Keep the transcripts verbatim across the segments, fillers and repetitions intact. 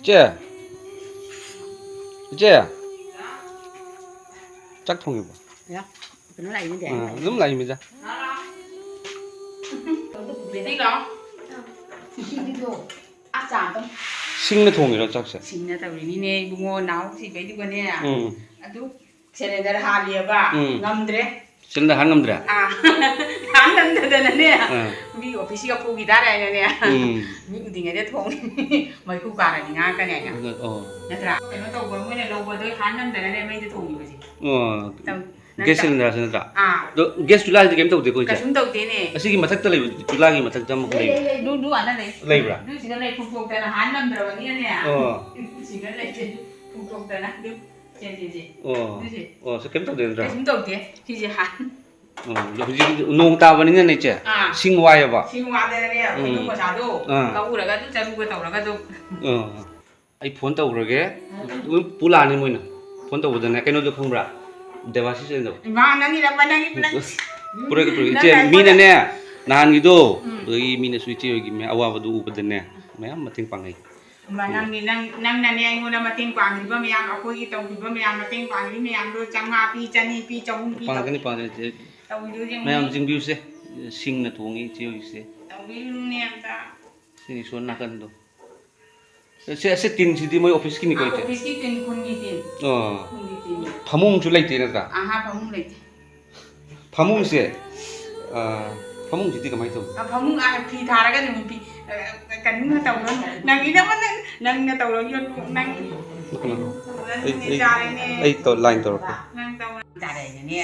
ꯏꯆꯦ, ꯏꯆꯦ, ꯆꯥꯛ ꯊꯣꯡꯉꯤꯕꯣ? ꯌꯥ, ꯀꯩꯅꯣ ꯂꯥꯛꯏꯅꯦ꯫ ꯑꯥ, ꯑꯗꯨꯝ ꯂꯥꯛꯏꯃꯤꯗ꯫ ꯁꯤꯡꯅ ꯊꯣꯡꯉꯤꯔꯣ ꯆꯥꯛꯁꯦ? ꯁꯤꯡꯅ ꯇꯧꯔꯤꯅꯤꯅꯦ ꯏꯕꯨꯡꯉꯣ, ꯅꯥꯎ ꯁꯤꯕꯩꯗꯨꯒꯅꯦ꯫ ꯎꯝ꯫ ꯑꯗꯨ ꯁꯤꯂꯤꯟꯗꯔ ꯍꯥꯜꯂꯤꯑꯕ, ꯎꯝ꯫ ꯉꯝꯗ꯭ꯔꯦ꯫ ꯁꯤꯂꯤꯟꯗꯔ ꯍꯥꯟ ꯉꯝꯗ꯭ꯔꯦ? ꯑꯥ, ꯍꯥꯟ ꯉꯝꯗꯗꯅꯅꯦ, ꯑꯥ꯫ ꯃꯤ ꯑꯣꯐꯤꯁꯀ ꯄꯨꯈꯤ ꯇꯥꯔꯦ ꯍꯥꯏꯅꯅꯦ, ꯎꯝ꯫ ꯃꯤ ꯎꯗ꯭ꯔꯤꯉꯩꯗ ꯊꯣꯡꯉꯤ꯫ ꯃꯩꯈꯨ ꯀꯥꯔꯗꯤ ꯉꯥꯡꯉꯛꯀꯅꯤ ꯍꯥꯏꯅ꯫ ꯑꯗꯨ, ꯑꯣ꯫ ꯅꯠꯇ꯭ꯔꯥ? ꯀꯩꯅꯣ ꯇꯧꯕ, ꯃꯣꯏꯅ ꯂꯧꯕꯗꯣ ꯍꯥꯟ ꯉꯝꯗꯅꯅꯦ ꯃꯩꯗ ꯊꯣꯡꯉꯤꯕꯁꯦ꯫ ꯑꯣ꯫ ꯇꯧ-, ꯒ꯭ꯌꯥꯁ ꯅꯠꯇ꯭ꯔꯥ? ꯁꯤꯂꯤꯟꯗꯔꯁꯦ ꯅꯠꯇ꯭ꯔꯥ? ꯑꯥ꯫ ꯑꯗꯣ ꯒ꯭ꯌꯥꯁ ꯆꯨꯂꯥꯁꯤꯗꯤ ꯀꯩꯝ ꯇꯧꯗꯦꯀꯣ, ꯏꯆꯦ? ꯀꯩꯁꯨꯝ ꯇꯧꯗꯦꯅꯦ꯫ ꯑꯁꯤꯒꯤ ꯃꯊꯛꯇ ꯂꯩꯕ ꯆꯨꯂꯥꯒꯤ ꯃꯊꯛꯇ ꯑꯃꯈꯛ ꯂꯩꯕ? ꯂꯩ, ꯂꯩ, ꯂꯩ꯫ ꯑꯗꯨ, ꯑꯗꯨ ꯑꯥꯗ ꯂꯩ꯫ ꯂꯩꯕ꯭ꯔꯥ? ꯑꯗꯨ ꯁꯤꯗ ꯂꯩ, ꯐꯨꯛꯇꯣꯛꯇꯅ ꯍꯥꯟ ꯉꯝꯗ꯭ꯔꯕꯅꯤꯅꯅꯦ꯫ ꯑꯣ꯫ ꯁꯤꯗ ꯂꯩ, ꯐꯨꯛꯇꯣꯛꯇꯅ ꯑꯗꯨ ꯁꯦ, ꯁꯦ, ꯁꯦ꯫ ꯑꯣ꯫ ꯑꯗꯨꯁꯦ꯫ ꯑꯣ, ꯁꯤ ꯀꯩꯝ ꯇꯧꯗꯦ ꯅꯠꯇ꯭ꯔꯥ? ꯀꯩꯁꯨꯝ ꯇꯧꯗꯦ꯫ ꯁꯤꯁꯦ ꯍꯥꯟ-, ꯑꯣ, ꯑꯗꯣ ꯍꯧꯖꯤꯛ ꯅꯣꯡ ꯇꯥꯕꯅꯤꯅꯅꯦ, ꯏꯆꯦ? ꯑꯥ꯫ ꯁꯤꯡ ꯋꯥꯏꯌꯦꯕ? ꯁꯤꯡ ꯋꯥꯗꯅꯅꯦ, ꯎꯝ꯫ ꯈꯣꯏꯗꯣ ꯃꯆꯥꯗꯣ ꯑꯥ꯫ ꯀꯛꯎꯔꯒ ꯑꯗꯨꯝ ꯆꯔꯨꯒ ꯇꯧꯔꯒ ꯑꯗꯨꯝ꯫ ꯑꯥ꯫ ꯑꯩ ꯐꯣꯟ ꯇꯧꯈ꯭ꯔꯒꯦ꯫ ꯑꯥ꯫ ꯑꯗꯨꯝ ꯄꯨ ꯂꯥꯛꯑꯅꯤ ꯃꯣꯏꯅ꯫ ꯐꯣꯟ ꯇꯧꯕꯗꯅꯦ, ꯀꯩꯅꯣꯗꯣ ꯈꯪꯕ꯭ꯔꯥ? ꯗꯦꯕꯥꯁꯤꯁ ꯍꯥꯏꯗꯣ꯫ ꯏꯃꯥ, ꯅꯪꯒꯤꯗ ꯃꯅꯥꯛꯀꯤ ꯄꯨꯂꯞ-, ꯄꯨꯔꯛꯀꯦ, ꯄꯨꯔꯛꯀꯦ꯫ ꯅꯪ ꯏꯆꯦ, ꯅꯪ ꯃꯤꯅꯅꯦ, ꯅꯍꯥꯟꯒꯤꯗꯣ, ꯎꯝ꯫ ꯑꯗꯨꯗꯒꯤ ꯃꯤꯅꯁꯨ ꯏꯆꯦ ꯍꯣꯏꯒꯤ ꯃ-, ꯑꯋꯥꯕꯗꯨ ꯎꯕꯗꯅꯦ, ꯃꯌꯥꯝ ꯃꯇꯦꯡ ꯄꯥꯡꯉꯛꯏ꯫ ꯏꯃꯥ, ꯅꯪꯗꯤ, ꯅꯪ, ꯅꯪꯅꯅꯦ ꯑꯩꯉꯣꯟꯗ ꯃꯇꯦꯡ ꯄꯥꯡꯈꯤꯕ ꯃꯌꯥꯝ, ꯑꯩꯈꯣꯏꯒꯤ ꯇꯧꯈꯤꯕ ꯃꯌꯥꯝ, ꯃꯇꯦꯡ ꯄꯥꯡꯈꯤꯕ ꯃꯌꯥꯝꯗꯣ ꯆꯥꯝꯃꯉꯥ ꯄꯤ, ꯆꯅꯤ ꯄꯤ, ꯆꯍꯨꯝ ꯄꯤ ꯄꯥꯡꯒꯅꯤ, ꯇꯧ-, ꯄꯥꯡꯒꯅꯤ, ꯏꯆꯦ꯫ ꯇꯧꯕꯤꯗꯣ ꯌꯦꯡꯉꯨꯅꯦ꯫ ꯃꯌꯥꯝ ꯆꯤꯡꯕꯤꯌꯨꯁꯦ꯫ ꯁꯤꯡꯅ ꯊꯣꯡꯉꯤ ꯏꯆꯦ ꯍꯣꯏꯒꯤꯁꯦ꯫ ꯇꯧꯕꯤꯔꯨꯅꯦ ꯑꯝꯇ꯫ ꯁꯤꯅꯤ ꯁꯣꯝ ꯅꯥꯀꯟꯗꯣ꯫ ꯁꯦ, ꯑꯁꯤ ꯇꯤꯟꯁꯤꯗꯤ ꯃꯣꯏ ꯑꯣꯐꯤꯁꯀꯤꯅꯤꯀꯣ, ꯏꯆꯦ? ꯑꯣꯐꯤꯁꯀꯤ ꯇꯤꯟ, ꯈꯨꯟꯒꯤ ꯇꯤꯟ꯫ ꯑꯣ꯫ ꯈꯨꯟꯒꯤ ꯇꯤꯟ꯫ ꯐꯃꯨꯡꯁꯨ ꯂꯩꯇꯦ ꯅꯠꯇ꯭ꯔꯥ? ꯑꯍꯥ, ꯐꯃꯨꯡ ꯂꯩꯇꯦ꯫ ꯐꯃꯨꯡꯁꯦ, ꯑ, ꯐꯃꯨꯡꯁꯤꯗꯤ ꯀꯃꯥꯏꯅ ꯇꯧꯅꯤ? ꯑ, ꯐꯃꯨꯡ, ꯑ, ꯐꯤ ꯊꯥꯔꯒ ꯑꯗꯨꯝ ꯐꯤ, ꯑ, ꯀꯩꯅꯣꯝꯃ ꯇꯧꯔꯣ꯫ ꯅꯪꯒꯤꯗꯃꯛ ꯅꯪ, ꯅꯪꯅ ꯇꯧꯔꯣ, ꯌꯣꯠꯂꯨ, ꯅꯪ꯫ ꯀꯩꯅꯣ? ꯑꯩ, ꯑꯗꯨꯗꯤ ꯑꯩ, ꯌꯥꯔꯦꯅꯦ꯫ ꯑꯩ ꯇꯧ-, ꯂꯥꯏꯟ ꯇꯧꯔꯛꯀꯦ꯫ ꯅꯪ ꯇꯧꯔꯣ꯫ ꯌꯥꯔꯦꯅꯦ꯫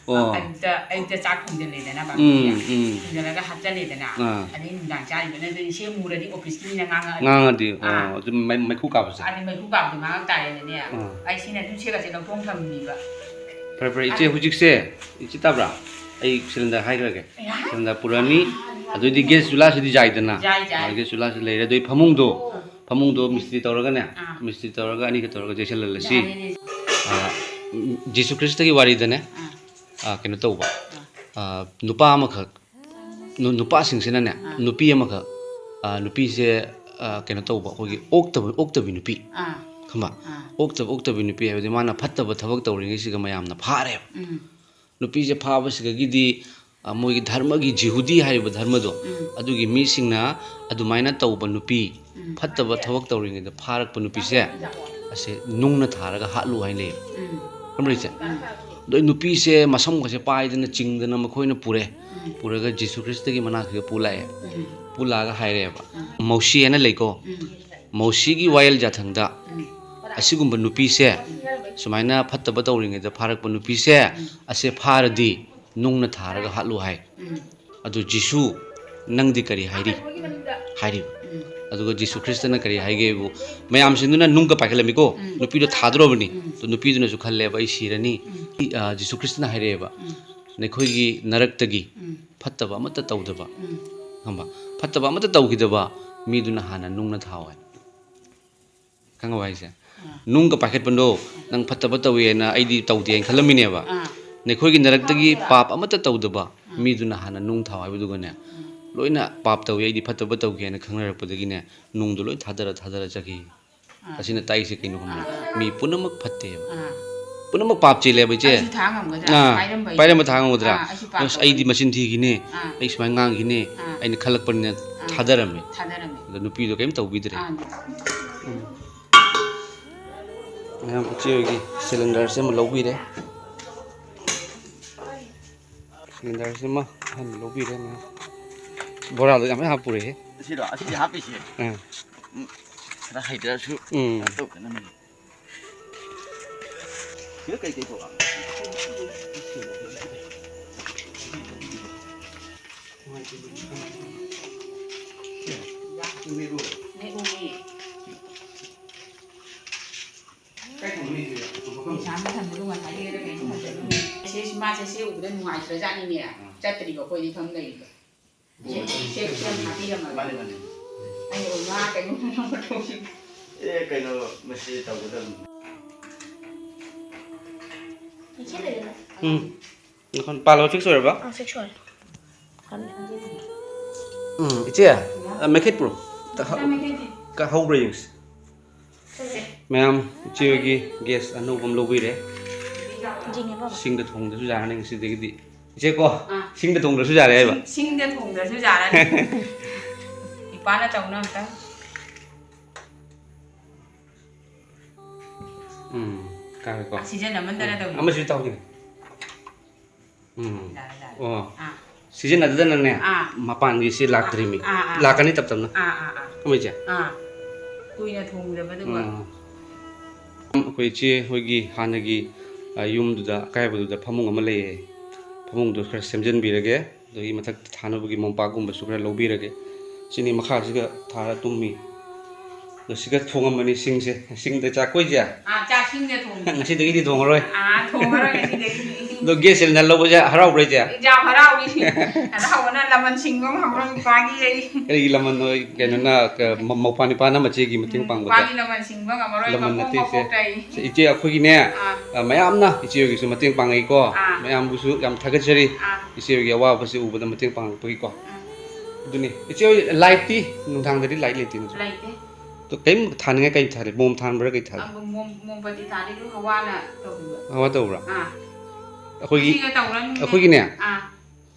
ꯑꯣ꯫ ꯑꯌꯨꯛꯇ, ꯑꯌꯨꯛꯇ ꯆꯥꯛ ꯊꯣꯡꯖꯜꯂꯦꯗꯅ, ꯎꯝ, ꯕꯥꯕꯤꯁꯤꯅ꯫ ꯎꯝ꯫ ꯊꯣꯡꯖꯜꯂꯒ ꯍꯥꯞꯆꯜꯂꯦꯗꯅ꯫ ꯑꯥ꯫ ꯑꯗꯩ ꯅꯨꯡꯗꯥꯡ ꯆꯥꯔꯤꯕꯅ ꯑꯗꯨꯗꯤ ꯁꯦꯝꯃꯨꯔꯗꯤ ꯑꯣꯐꯤꯁꯀꯤ ꯃꯤꯅ ꯉꯥꯡꯉꯛꯑꯗꯤ꯫ ꯉꯥꯡꯉꯗꯤ, ꯑꯥ꯫ ꯑꯣ, ꯑꯗꯨꯝ ꯃꯩ-, ꯃꯩꯈꯨ ꯀꯥꯕꯁꯦ꯫ ꯑꯗꯩ ꯃꯩꯈꯨ ꯀꯥꯕꯗꯣ ꯉꯥꯡꯉꯛ ꯇꯥꯔꯦꯅꯅꯦ꯫ ꯑꯥ꯫ ꯑꯩ ꯁꯤꯅ ꯑꯗꯨꯝ ꯁꯦꯒꯠꯁꯦ ꯂꯧꯊꯣꯛ ꯊꯝꯃꯤꯕ꯫ ꯐꯔꯦ, ꯐꯔꯦ, ꯏꯆꯦ, ꯑꯗꯨ ꯍꯧꯖꯤꯛꯁꯦ, ꯏꯆꯦ ꯇꯥꯕ꯭ꯔꯥ? ꯑꯩ ꯁꯤꯂꯤꯟꯗꯔ ꯍꯥꯏꯈ꯭ꯔꯒꯦ꯫ ꯌꯥꯏ꯫ ꯁꯤꯂꯤꯟꯗꯔ ꯄꯨꯔꯛꯑꯅꯤ, ꯑꯥ, ꯑꯗꯨꯑꯣꯏꯗꯤ ꯒ꯭ꯌꯥꯁ ꯆꯨꯂꯥꯁꯤꯗꯤ ꯌꯥꯏꯗꯅ? ꯌꯥꯏ, ꯌꯥꯏ꯫ ꯑꯥ, ꯒ꯭ꯌꯥꯁ ꯆꯨꯂꯥꯁꯤ ꯂꯩꯔꯦ, ꯑꯗꯨꯏ ꯐꯃꯨꯡꯗꯣ, ꯑꯥ꯫ ꯐꯃꯨꯡꯗꯣ ꯃꯤꯁꯇ꯭ꯔꯤ ꯇꯧꯔꯒꯅꯦ, ꯑꯥ꯫ ꯃꯤꯁꯇ꯭ꯔꯤ ꯇꯧꯔꯒ ꯑꯅꯤꯒ ꯇꯧꯔꯒ ꯌꯩꯁꯜꯍꯜꯂꯁꯤ꯫ ꯌꯥꯏꯅꯦ꯫ ꯑꯥ, ꯖꯤꯁꯨ ꯈ꯭ꯔꯤꯁꯇꯒꯤ ꯋꯥꯔꯤꯗꯅꯦ, ꯑꯥ꯫ ꯑꯥ, ꯀꯩꯅꯣ ꯇꯧꯕ, ꯑꯥ꯫ ꯑꯥ, ꯅꯨꯄꯥ ꯑꯃꯈꯛ, ꯅꯨ-, ꯅꯨꯄꯥꯁꯤꯡꯁꯤꯅꯅꯦ, ꯑꯥ꯫ ꯅꯨꯄꯤ ꯑꯃꯈꯛ, ꯑꯥ, ꯅꯨꯄꯤꯁꯦ, ꯑ, ꯀꯩꯅꯣ ꯇꯧꯕ, ꯑꯩꯈꯣꯏꯒꯤ ꯑꯣꯛꯇꯕ, ꯑꯣꯛꯇꯕꯤ ꯅꯨꯄꯤ, ꯑꯥ, ꯈꯪꯕ? ꯑꯥ꯫ ꯑꯣꯛꯇꯕ, ꯑꯣꯛꯇꯕꯤ ꯅꯨꯄꯤ ꯍꯥꯏꯕꯗꯤ ꯃꯥꯅ ꯐꯠꯇꯕ ꯊꯕꯛ ꯇꯧꯔꯤꯉꯩꯁꯤꯒ ꯃꯌꯥꯝꯅ ꯐꯥꯔꯦꯕ꯫ ꯎꯝ꯫ ꯅꯨꯄꯤꯁꯦ ꯐꯥꯕꯁꯤꯗꯒꯤꯗꯤ, ꯑ, ꯃꯣꯏꯒꯤ ꯙꯔꯃꯒꯤ, ꯖꯤꯍꯨꯗꯤ ꯍꯥꯏꯔꯤꯕ ꯙꯔꯃꯗꯣ, ꯎꯝ꯫ ꯑꯗꯨꯒꯤ ꯃꯤꯁꯤꯡꯅ ꯑꯗꯨꯃꯥꯏꯅ ꯇꯧꯕ ꯅꯨꯄꯤ, ꯎꯝ꯫ ꯐꯠꯇꯕ ꯊꯕꯛ ꯇꯧꯔꯤꯉꯩꯗ ꯐꯥꯔꯛꯄ ꯅꯨꯄꯤꯁꯦ, ꯎꯝ꯫ ꯑꯁꯦ ꯅꯨꯡꯅ ꯊꯥꯔꯒ ꯍꯥꯠꯂꯨ ꯍꯥꯏꯅ ꯂꯩꯌꯦꯕ꯫ ꯎꯝ꯫ ꯈꯪꯕ꯭ꯔꯥ ꯏꯆꯦ? ꯎꯝ꯫ ꯑꯗꯣ ꯅꯨꯄꯤꯁꯦ ꯃꯁꯝꯒꯁꯦ ꯄꯥꯏꯗꯅ ꯆꯤꯡꯗꯅ ꯃꯈꯣꯏꯅ ꯄꯨꯔꯦ꯫ ꯎꯝ꯫ ꯄꯨꯔꯒ ꯖꯤꯁꯨ ꯈ꯭ꯔꯤꯁꯇꯒꯤ ꯃꯅꯥꯛꯁꯤꯗ ꯄꯨ ꯂꯥꯛꯑꯦ꯫ ꯎꯝ꯫ ꯄꯨ ꯂꯥꯛꯑꯒ ꯍꯥꯏꯔꯛꯑꯦꯕ꯫ ꯎꯝ꯫ ꯃꯧꯁꯤ ꯍꯥꯏꯅ ꯂꯩꯀꯣ꯫ ꯎꯝ꯫ ꯃꯧꯁꯤꯒꯤ ꯋꯥꯌꯦꯜ ꯌꯥꯊꯪꯗ ꯎꯝ꯫ ꯑꯁꯤꯒꯨꯝꯕ ꯅꯨꯄꯤꯁꯦ, ꯎꯝ꯫ ꯁꯨꯃꯥꯏꯅ ꯐꯠꯇꯕ ꯇꯧꯔꯤꯉꯩꯗ ꯐꯥꯔꯛꯄ ꯅꯨꯄꯤꯁꯦ, ꯎꯝ꯫ ꯑꯁꯦ ꯐꯥꯔꯗꯤ ꯅꯨꯡꯅ ꯊꯥꯔꯒ ꯍꯥꯠꯂꯨ ꯍꯥꯏ꯫ ꯎꯝ꯫ ꯑꯗꯨ ꯖꯤꯁꯨ, "ꯅꯪꯗꯤ ꯀꯔꯤ ꯍꯥꯏꯔꯤ?" ꯍꯥꯏꯔꯤꯕ꯫ ꯎꯝ꯫ ꯑꯗꯨꯒ ꯖꯤꯁꯨ ꯈ꯭ꯔꯤꯁꯇꯅ ꯀꯔꯤ ꯍꯥꯏꯒꯦꯕꯨ, ꯃꯌꯥꯝꯁꯤꯡꯗꯨꯅ ꯅꯨꯡꯒ ꯄꯥꯏꯈꯠꯂꯝꯃꯤꯀꯣ, ꯎꯝ꯫ ꯅꯨꯄꯤꯗꯣ ꯊꯥꯗꯣꯔꯕꯅꯤ꯫ ꯎꯝ꯫ ꯑꯗꯨ ꯅꯨꯄꯤꯗꯨꯅꯁꯨ ꯈꯜꯂꯦꯕ, "ꯑꯩ ꯁꯤꯔꯅꯤ"꯫ ꯎꯝ꯫ ꯏ-, ꯑ, ꯖꯤꯁꯨ ꯈ꯭ꯔꯤꯁꯇꯅ ꯍꯥꯏꯔꯛꯑꯦꯕ, ꯎꯝ꯫ "ꯅꯈꯣꯏꯒꯤ ꯅꯔꯛꯇꯒꯤ ꯎꯝ꯫ ꯐꯠꯇꯕ ꯑꯃꯠꯇ ꯇꯧꯗꯕ", ꯎꯝ꯫ ꯈꯪꯕ? "ꯐꯠꯇꯕ ꯑꯃꯠꯇ ꯇꯧꯈꯤꯗꯕ ꯃꯤꯗꯨꯅ ꯍꯥꯟꯅ ꯅꯨꯡꯅ ꯊꯥꯎ" ꯍꯥꯏ꯫ ꯈꯪꯉꯕ ꯍꯥꯏꯁꯦ? ꯑꯥ꯫ ꯅꯨꯡꯒ ꯄꯥꯏꯈꯠꯄꯗꯣ, ꯅꯪ ꯐꯠꯇꯕ ꯇꯧꯏ ꯍꯥꯏꯅ ꯑꯩꯗꯤ ꯇꯧꯗꯦ ꯍꯥꯏꯅ ꯈꯜꯂꯝꯃꯤꯅꯦꯕ꯫ ꯑꯥ꯫ ꯅꯈꯣꯏꯒꯤ ꯅꯔꯛꯇꯒꯤ ꯄꯥꯞ ꯑꯃꯠꯇ ꯇꯧꯗꯕ ꯑꯥ꯫ ꯃꯤꯗꯨꯅ ꯍꯥꯟꯅ ꯅꯨꯡ ꯊꯥꯎ ꯍꯥꯏꯕꯗꯨꯒꯅꯦ, ꯎꯝ꯫ ꯂꯣꯏꯅ ꯄꯥꯞ ꯇꯧꯏ, ꯑꯩꯗꯤ ꯐꯠꯇꯕ ꯇꯧꯒꯦ ꯍꯥꯏꯅ ꯈꯪꯅꯔꯛꯄꯗꯒꯤꯅꯦ, ꯅꯨꯡꯗꯣ ꯂꯣꯏ ꯊꯥꯗꯔ ꯊꯥꯗꯔ ꯆꯠꯈꯤ꯫ ꯑꯥ꯫ ꯑꯁꯤꯅ ꯇꯥꯛꯏꯁꯦ ꯀꯩꯅꯣ ꯈꯪꯕ꯭ꯔꯥ? ꯑꯥ꯫ ꯃꯤ ꯄꯨꯝꯅꯃꯛ ꯐꯠꯇꯦꯕ꯫ ꯑꯥ꯫ ꯄꯨꯝꯅꯃꯛ ꯄꯥꯞ ꯆꯦꯜꯂꯦꯕ, ꯏꯆꯦ꯫ ꯑꯩꯁꯨ ꯊꯥꯡ ꯉꯝꯒꯗ꯭ꯔꯥ? ꯑꯥ꯫ ꯄꯥꯏꯔꯝꯕꯩꯗꯣ꯫ ꯄꯥꯏꯔꯝꯕ ꯊꯥꯡ ꯉꯝꯒꯗ꯭ꯔꯥ? ꯑꯥ, ꯑꯩꯁꯨ ꯄꯥꯞ ꯑꯁ, ꯑꯩꯗꯤ ꯇꯧꯒꯅꯤ꯫ ꯃꯆꯤꯟ ꯊꯤꯈꯤꯅꯤ, ꯑꯥ꯫ ꯑꯩ ꯁꯨꯃꯥꯏꯅ ꯉꯥꯡꯈꯤꯅꯤ, ꯑꯥ꯫ ꯑꯩꯅ ꯈꯜꯂꯛꯄꯅꯤꯅ ꯑꯥ꯫ ꯊꯥꯗꯔꯝꯃꯦ꯫ ꯊꯥꯗꯔꯝꯃꯦ꯫ ꯑꯗꯣ ꯅꯨꯄꯤꯗꯣ ꯀꯔꯤꯝ ꯇꯧꯕꯤꯗ꯭ꯔꯦ꯫ ꯑꯥ꯫ ꯎꯝ꯫ ꯃꯌꯥꯝ ꯏꯆꯦ ꯍꯣꯏꯒꯤ ꯁꯤꯂꯤꯟꯗꯔꯁꯦ ꯑꯃ ꯂꯧꯕꯤꯔꯦ꯫ ꯁꯤꯂꯤꯟꯗꯔꯁꯤꯃ ꯑꯍꯟꯕ ꯂꯧꯕꯤꯔꯦ ꯃꯌꯥꯝ꯫ ꯕꯣꯔꯥꯗꯣ ꯌꯥꯝ ꯌꯥꯝ ꯄꯨꯔꯛꯑꯦ꯫ ꯁꯤꯔꯣ? ꯑꯁꯤꯗꯤ ꯍꯥꯞꯄꯤꯁꯦ꯫ ꯑꯥ꯫ ꯎꯝ, ꯈꯔ ꯍꯩꯇ꯭ꯔꯁꯨ ꯎꯝ꯫ ꯀꯩꯅꯣ ꯇꯧꯗꯅꯕꯅꯤ꯫ ꯁꯤꯗ ꯀꯩꯀꯩ ꯄꯨꯔꯛꯑꯕ? ꯃꯦꯠꯂꯨꯅꯦ꯫ ꯄꯩꯁꯥ ꯑꯃ ꯊꯝꯕꯗꯣ ꯉꯁꯥꯏꯒꯤꯔ ꯀꯩꯅꯣ ꯊꯝꯕꯗꯣ꯫ ꯁꯦ, ꯃꯥꯁꯦ ꯁꯦ ꯎꯕꯗ ꯅꯨꯡꯉꯥꯏꯇ꯭ꯔꯖꯥꯠꯅꯤꯅꯦ꯫ ꯆꯠꯇ꯭ꯔꯤꯕ ꯑꯩꯈꯣꯏꯗꯤ ꯈꯪ ꯂꯩꯔꯤꯕ꯫ ꯁꯦ, ꯁꯦ, ꯁꯦ ꯌꯥꯝ ꯍꯥꯞꯄꯤꯔꯝꯃꯕ꯫ ꯃꯥꯅꯦ, ꯃꯥꯅꯦ꯫ ꯑꯩꯅ ꯉꯥ ꯀꯩꯅꯣ ꯊꯣꯡꯕ ꯊꯣꯡꯁꯤ꯫ ꯑꯦ, ꯀꯩꯅꯣ, ꯃꯁꯤ ꯇꯧꯒꯗꯕꯅꯤ꯫ ꯎꯝ꯫ ꯅꯈꯣꯟ ꯄꯥꯜꯂꯕ, fix ꯑꯣꯏꯔꯕ? ꯑꯥ, fix ꯑꯣꯏꯔꯦ꯫ ꯎꯝ, ꯏꯆꯦ, ꯑ, ꯃꯩꯈꯦꯠ ꯄꯨꯔꯛꯑꯣ꯫ ꯇ-, ꯍ-, ꯀ-, ꯍꯧꯕ꯭ꯔꯥ ꯌꯦꯡꯁꯤ꯫ ꯃꯌꯥꯝ, ꯏꯆꯦ ꯍꯣꯏꯒꯤ gas ꯑꯅꯧꯕ ꯑꯃ ꯂꯧꯕꯤꯔꯦ꯫ ꯌꯦꯡꯉꯦ ꯕꯕꯥ꯫ ꯁꯤꯡꯗ ꯊꯣꯡꯗ꯭ꯔꯁꯨ ꯌꯥꯔꯅꯤ ꯉꯁꯤꯗꯒꯤꯗꯤ꯫ ꯏꯆꯦꯀꯣ, ꯑꯥ꯫ ꯁꯤꯡꯗ ꯊꯣꯡꯗ꯭ꯔꯁꯨ ꯌꯥꯔꯦ ꯍꯥꯏꯕ꯫ ꯁꯤꯡ-, ꯁꯤꯡꯗ ꯊꯣꯡꯗ꯭ꯔꯁꯨ ꯌꯥꯔꯅꯤ꯫ ꯏꯄꯥꯅ ꯇꯧꯅ ꯑꯝꯇꯪ꯫ ꯎꯝ, ꯀꯥꯔꯦꯀꯣ꯫ ꯑ, ꯁꯤꯖꯟꯅꯃꯟꯗꯅ ꯎꯝ, ꯇꯧꯔꯤ꯫ ꯑꯃꯁꯨ ꯇꯧꯒꯦ꯫ ꯎꯝ꯫ ꯌꯥꯔꯦ, ꯌꯥꯔꯦ꯫ ꯑꯣ꯫ ꯑꯥ꯫ ꯁꯤꯖꯤꯟꯅꯗꯗꯅꯅꯦ, ꯑꯥ꯫ ꯃꯄꯥꯟꯒꯤꯁꯤ ꯂꯥꯛꯇ꯭ꯔꯤꯃꯤ꯫ ꯑꯥ, ꯑꯥ, ꯑꯥ꯫ ꯂꯥꯛꯀꯅꯤ ꯇꯞ ꯇꯞꯅ꯫ ꯑꯥ, ꯑꯥ, ꯑꯥ꯫ ꯀꯃꯥꯏ ꯏꯆꯦ? ꯑꯥ꯫ ꯀꯨꯏꯅ ꯊꯣꯡꯗꯕꯗꯨꯒ꯫ ꯎꯝ꯫ ꯑꯩꯈꯣꯏ ꯏꯆꯦ ꯍꯣꯏꯒꯤ ꯍꯥꯟꯅꯒꯤ, ꯑ, ꯌꯨꯝꯗꯨꯗ, ꯑꯀꯥꯏꯕꯗꯨꯗ ꯐꯃꯨꯡ ꯑꯃ ꯂꯩꯌꯦ꯫ ꯐꯃꯨꯡꯗꯣ ꯈꯔ ꯁꯦꯝꯖꯤꯟꯕꯤꯔꯒꯦ, ꯑꯗꯒꯤ ꯃꯊꯛꯇ ꯊꯥꯅꯕꯒꯤ ꯃꯣꯝꯄꯥꯛꯀꯨꯝꯕꯁꯨ ꯈꯔ ꯂꯧꯕꯤꯔꯒꯦ꯫ ꯁꯤꯅꯤ ꯃꯈꯥꯁꯤꯒ ꯊꯥꯔ ꯇꯨꯝꯃꯤ꯫ ꯑꯗꯣ ꯁꯤꯒ ꯊꯣꯡꯉꯝꯕꯅꯤ ꯁꯤꯡꯁꯦ꯫ ꯁꯤꯡꯗ ꯆꯥꯛ ꯀꯣꯏꯁꯦ? ꯑꯥ, ꯆꯥꯛ ꯁꯤꯡꯗ ꯊꯣꯡꯉꯦ꯫ ꯉꯁꯤꯗꯒꯤꯗꯤ ꯊꯣꯡꯉꯔꯣꯏ꯫ ꯑꯥ, ꯊꯣꯡꯉꯔꯣꯏ ꯉꯁꯤꯗꯒꯤꯗꯤ꯫ ꯑꯗꯣ gas cylinder ꯂꯧꯕꯁꯦ ꯍꯔꯥꯎꯕ꯭ꯔꯥ ꯏꯆꯦ? ꯌꯥꯝ ꯍꯔꯥꯎꯏ꯫ ꯍꯔꯥꯎꯕꯅ ꯂꯃꯟ ꯁꯤꯡꯕ ꯉꯝꯃꯔꯣꯏ ꯅꯨꯄꯥꯒꯤ ꯑꯩ꯫ ꯀꯔꯤꯒꯤ ꯂꯃꯟꯅꯣ? ꯀꯩꯅꯣꯅ, ꯀ-, ꯃ-, ꯃꯧꯄ꯭ꯋꯥ ꯅꯨꯄꯥꯅ ꯃꯆꯦꯒꯤ ꯃꯇꯦꯡ ꯎꯝ, ꯄꯥꯡꯕꯗ꯫ ꯅꯨꯄꯥꯒꯤ ꯂꯃꯟ ꯁꯤꯡꯕ ꯉꯝꯃꯔꯣꯏ, ꯂꯃꯟ ꯃꯈꯣꯡ ꯅꯠꯇꯦ ꯏꯆꯦ꯫ ꯃꯈꯣꯛꯇ ꯑꯩ꯫ ꯏꯆꯦ ꯑꯩꯈꯣꯏꯒꯤꯅꯦ, ꯑꯥ꯫ ꯑ, ꯃꯌꯥꯝꯅ ꯏꯆꯦ ꯍꯣꯏꯒꯤꯁꯨ ꯃꯇꯦꯡ ꯄꯥꯡꯉꯛꯏꯀꯣ꯫ ꯑꯥ꯫ ꯃꯌꯥꯝꯕꯨꯁꯨ ꯌꯥꯝ ꯊꯥꯒꯠꯆꯔꯤ꯫ ꯑꯥ꯫ ꯏꯆꯦ ꯍꯣꯏꯒꯤ ꯑꯋꯥꯕꯁꯦ ꯎꯕꯗ ꯃꯇꯦꯡ ꯄꯥꯡꯉꯛꯄꯒꯤꯀꯣ꯫ ꯎꯝ꯫ ꯑꯗꯨꯅꯤ꯫ ꯏꯆꯦ ꯍꯣꯏ lightꯇꯤ ꯅꯨꯡꯗꯥꯡꯗꯗꯤ light ꯂꯩꯇꯦ ꯅꯠꯇ꯭ꯔꯣ? ꯂꯩꯇꯦ꯫ ꯑꯗꯣ ꯀꯔꯤꯝ ꯊꯥꯅꯤꯡꯉꯥꯏ ꯀꯔꯤ ꯊꯥꯜꯂꯤ? ꯃꯣꯝ ꯊꯥꯟꯕ꯭ꯔꯥ ꯀꯔꯤ ꯊꯥꯜꯂꯤ? ꯑ, ꯃꯣꯝ-, ꯃꯣꯝꯕꯇꯤ ꯊꯥꯜꯂꯤ, ꯑꯗꯨ ꯍꯋꯥꯅ ꯇꯧꯕꯤꯕ꯫ ꯍꯋꯥ ꯇꯧꯕ꯭ꯔꯥ? ꯑꯥ꯫ ꯑꯩꯈꯣꯏꯒꯤ, ꯃꯁꯤꯒ ꯇꯧꯔꯅꯨꯅꯦ꯫ ꯑꯩꯈꯣꯏꯒꯤꯅꯦ, ꯑꯥ꯫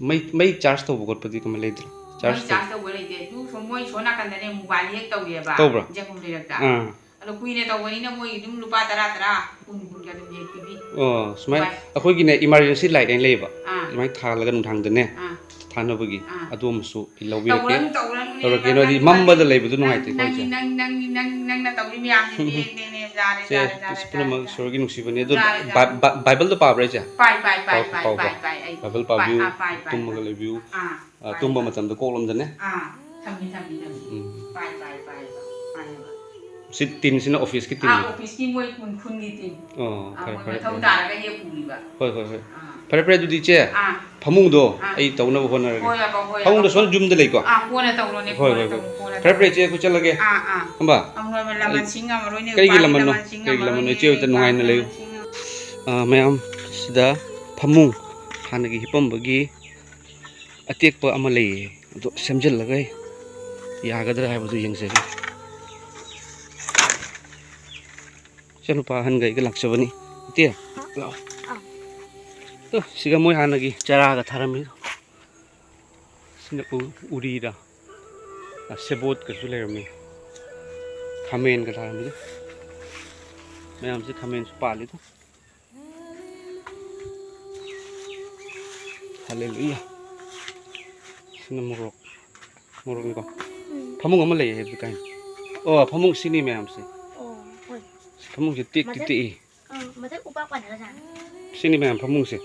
ꯃꯩ, ꯃꯩ charge ꯇꯧꯕ ꯈꯣꯠꯄꯗꯤ ꯀꯃꯥꯏ ꯂꯩꯇ꯭ꯔꯣ? ꯃꯩ charge ꯇꯧ- charge ꯇꯧꯕ ꯂꯩꯇꯦ꯫ ꯑꯗꯨ ꯁꯣꯝ ꯃꯣꯏ ꯁꯣꯝ ꯅꯥꯀꯟꯗꯅꯦ mobile ꯍꯦꯛ ꯇꯧꯋꯦꯕ꯫ ꯇꯧꯕ꯭ꯔꯥ? ꯖꯪꯒꯝ ꯂꯩꯔꯛꯇ꯫ ꯑꯥ꯫ ꯑꯗꯣ ꯀꯨꯏꯅ ꯇꯧꯕꯅꯤꯅ ꯃꯣꯏ ꯑꯗꯨꯝ ꯂꯨꯄꯥ ꯇꯔꯥ, ꯇꯔꯥ, ꯀꯨꯟ, ꯀꯨꯟꯒ ꯑꯗꯨꯝ ꯍꯦꯛ ꯄꯤꯕꯤ꯫ ꯑꯣ, ꯁꯨꯃꯥꯏ-, ꯃꯣꯕꯥꯏꯜ꯫ ꯑꯩꯈꯣꯏꯒꯤꯅꯦ emergency light ꯍꯥꯏꯅ ꯂꯩꯌꯦꯕ꯫ ꯑꯥ꯫ ꯑꯗꯨꯃꯥꯏꯅ ꯊꯥꯜꯂꯒ ꯅꯨꯡꯗꯥꯡꯗꯅꯦ ꯑꯥ꯫ ꯊꯥꯅꯕꯒꯤ ꯑꯥ꯫ ꯑꯗꯨ ꯑꯃꯁꯨ ꯂꯧꯕꯤꯔꯛꯀꯦ꯫ ꯇꯧꯔꯅꯨ, ꯇꯧꯔꯅꯨ, ꯇꯧꯔꯛꯀꯦ, ꯅꯪ, ꯅꯣꯏꯗꯤ ꯅꯪ, ꯃꯝꯕꯗ ꯅꯪ, ꯂꯩꯕꯗꯨ ꯅꯪ, ꯅꯨꯡꯉꯥꯏꯇꯦꯀꯣ, ꯅꯪꯒꯤ, ꯏꯆꯦ? ꯅꯪ, ꯅꯪꯒꯤ, ꯅꯪ, ꯅꯪꯅ ꯇꯧꯔꯤ ꯃꯌꯥꯝꯁꯦ ꯅꯦ, ꯅꯦ, ꯅꯦ, ꯌꯥꯔꯦ, ꯁꯦ, ꯌꯥꯔꯦ, ꯌꯥꯔꯦ, ꯁꯤ ꯄꯨꯝꯅꯃꯛ ꯌꯥꯔꯦ, ꯌꯥꯔꯦ꯫ ꯏꯁꯣꯔꯒꯤ ꯅꯨꯡꯁꯤꯕꯅꯤ꯫ ꯑꯗꯨ ꯌꯥꯔꯦ, ꯕꯥ-, ꯌꯥꯔꯦ꯫ ꯕꯥ-, ꯕꯥꯏꯕꯜꯗꯣ ꯄꯥꯕ꯭ꯔꯥ, ꯏꯆꯦ? ꯄꯥꯏ, ꯄꯥꯏ, ꯄꯥꯏ, ꯄꯥꯎ, ꯄꯥꯏ, ꯄꯥꯎ, ꯄꯥꯏ, ꯄꯥꯎ꯫ ꯄꯥꯏ, ꯑꯩ ꯕꯥꯏꯕꯜ ꯄꯥꯏ, ꯄꯥꯕꯤꯌꯨ, ꯑꯥ, ꯄꯥꯏ, ꯄꯥꯏ, ꯇꯨꯝꯃꯒ ꯄꯥꯏ꯫ ꯂꯩꯕꯤꯌꯨ꯫ ꯑꯥ, ꯑ, ꯄꯥꯏ, ꯇꯨꯝꯕ ꯄꯥꯏ꯫ ꯃꯇꯝꯗ ꯀꯣꯛꯂꯣꯝꯗꯅꯦ꯫ ꯑꯥ, ꯊꯝꯃꯤ, ꯊꯝꯃꯤ, ꯊꯝꯃꯤ꯫ ꯎꯝ꯫ ꯄꯥꯏ, ꯄꯥꯏ, ꯄꯥꯏ, ꯄꯥꯏ꯫ ꯁꯤ ꯇꯤꯟꯁꯤꯅ officeꯀꯤ ꯑꯥ, ꯇꯤꯟꯅꯤ꯫ Officeꯀꯤ ꯃꯣꯏ ꯈꯨꯟ, ꯈꯨꯟꯒꯤ ꯇꯤꯟ꯫ ꯑꯣ, ꯑꯥ, ꯐꯔꯦ, ꯃꯣꯏ ꯐꯔꯦ, ꯃꯊꯧ ꯐꯔꯦ꯫ ꯇꯥꯔꯒ ꯍꯦꯛ ꯄꯨꯈꯤꯕ꯫ ꯍꯣꯏ, ꯍꯣꯏ, ꯍꯣꯏ꯫ ꯑꯥ꯫ ꯐꯔꯦ, ꯐꯔꯦ, ꯑꯗꯨꯗꯤ ꯏꯆꯦ, ꯑꯥ꯫ ꯐꯃꯨꯡꯗꯣ ꯑꯥ꯫ ꯑꯩ ꯇꯧꯅꯕ ꯍꯣꯠꯅꯔꯒꯦ꯫ ꯍꯣꯏ, ꯑꯕꯣꯛ, ꯍꯣꯏ, ꯐꯃꯨꯡꯗꯣ ꯑꯕꯣꯛ꯫ ꯁꯣꯝꯗ ꯌꯨꯝꯗ ꯂꯩꯀꯣ? ꯑꯥ, ꯀꯣꯟꯅ ꯇꯧꯔꯣꯅꯦ, ꯍꯣꯏ, ꯀꯣꯟꯅ ꯍꯣꯏ, ꯍꯣꯏ꯫ ꯇꯧꯔꯣ, ꯀꯣꯟꯅ ꯐꯔꯦ, ꯐꯔꯦ, ꯇꯧꯔꯣ꯫ ꯏꯆꯦ, ꯑꯩꯈꯣꯏ ꯆꯠꯂꯒꯦ꯫ ꯑꯥ, ꯑꯥ꯫ ꯈꯪꯕ? ꯑꯃꯨꯛ ꯂꯃꯟ ꯁꯤꯡ ꯉꯝꯃꯔꯣꯏꯅꯦ, ꯀꯔꯤꯒꯤ ꯅꯨꯄꯥꯒꯤ ꯂꯃꯟꯅꯣ? ꯂꯃꯟ ꯁꯤꯡ ꯀꯔꯤꯒꯤ ꯂꯃꯟꯅꯣ? ꯉꯝꯃꯔꯣꯏꯅꯦ, ꯏꯆꯦ ꯍꯣꯏꯗ ꯅꯨꯄꯥꯒꯤ ꯅꯨꯡꯉꯥꯏꯅ ꯂꯩꯌꯨ꯫ ꯂꯃꯟ ꯁꯤꯡ ꯉꯝꯃꯔꯣꯏ꯫ ꯑꯥ, ꯃꯌꯥꯝ, ꯁꯤꯗ ꯐꯃꯨꯡ ꯍꯥꯟꯅꯒꯤ ꯍꯤꯞꯄꯝꯕꯒꯤ ꯑꯇꯦꯛꯄ ꯑꯃ ꯂꯩꯌꯦ, ꯑꯗꯣ ꯁꯦꯝꯖꯤꯜꯂꯒ ꯌꯥꯒꯗ꯭ꯔꯥ ꯍꯥꯏꯕꯗꯨ ꯌꯦꯡꯖꯒꯦ꯫ ꯏꯆꯥꯅꯨꯄꯥ ꯑꯍꯟꯒ ꯑꯩꯒ ꯂꯥꯛꯆꯕꯅꯤ꯫ ꯏꯇꯦ, ꯂꯥꯛꯑꯣ꯫ ꯑꯥ꯫ ꯇꯨ, ꯁꯤꯒ ꯃꯣꯏ ꯍꯥꯟꯅꯒꯤ ꯆꯔꯥꯒ ꯊꯥꯔꯝꯃꯤ꯫ ꯁꯤꯅ ꯎ-, ꯎꯔꯤꯔꯥ? ꯑ, ꯁꯦꯕꯣꯠꯀꯁꯨ ꯂꯩꯔꯝꯃꯤ꯫ ꯈꯥꯃꯦꯟꯒ ꯊꯥꯔꯝꯃꯤꯗ꯫ ꯃꯌꯥꯝꯁꯦ ꯈꯥꯃꯦꯟꯁꯨ ꯄꯥꯜꯂꯤꯗ꯫ ꯍꯜꯂꯦꯂꯨꯌꯥ꯫ ꯁꯤꯅ ꯃꯣꯔꯣꯛ꯫ ꯃꯣꯔꯣꯛꯅꯤꯀꯣ꯫ ꯎꯝ꯫ ꯐꯃꯨꯡ ꯑꯃ ꯂꯩꯌꯦ ꯍꯥꯏꯕꯗꯤ ꯀꯥꯏꯅꯣ? ꯑꯣ, ꯐꯃꯨꯡ ꯁꯤꯅꯤ ꯃꯌꯥꯝꯁꯦ꯫ ꯑꯣ, ꯍꯣꯏ꯫ ꯐꯃꯨꯡꯁꯦ ꯇꯦꯛꯇꯤ ꯃꯊꯛ ꯇꯦꯛꯏ꯫ ꯑꯥ, ꯃꯊꯛ ꯎꯄꯥꯛ ꯄꯥꯟꯊꯔꯖꯥꯠꯅꯤ꯫ ꯁꯤꯅꯤ ꯃꯌꯥꯝ ꯐꯃꯨꯡꯁꯦ꯫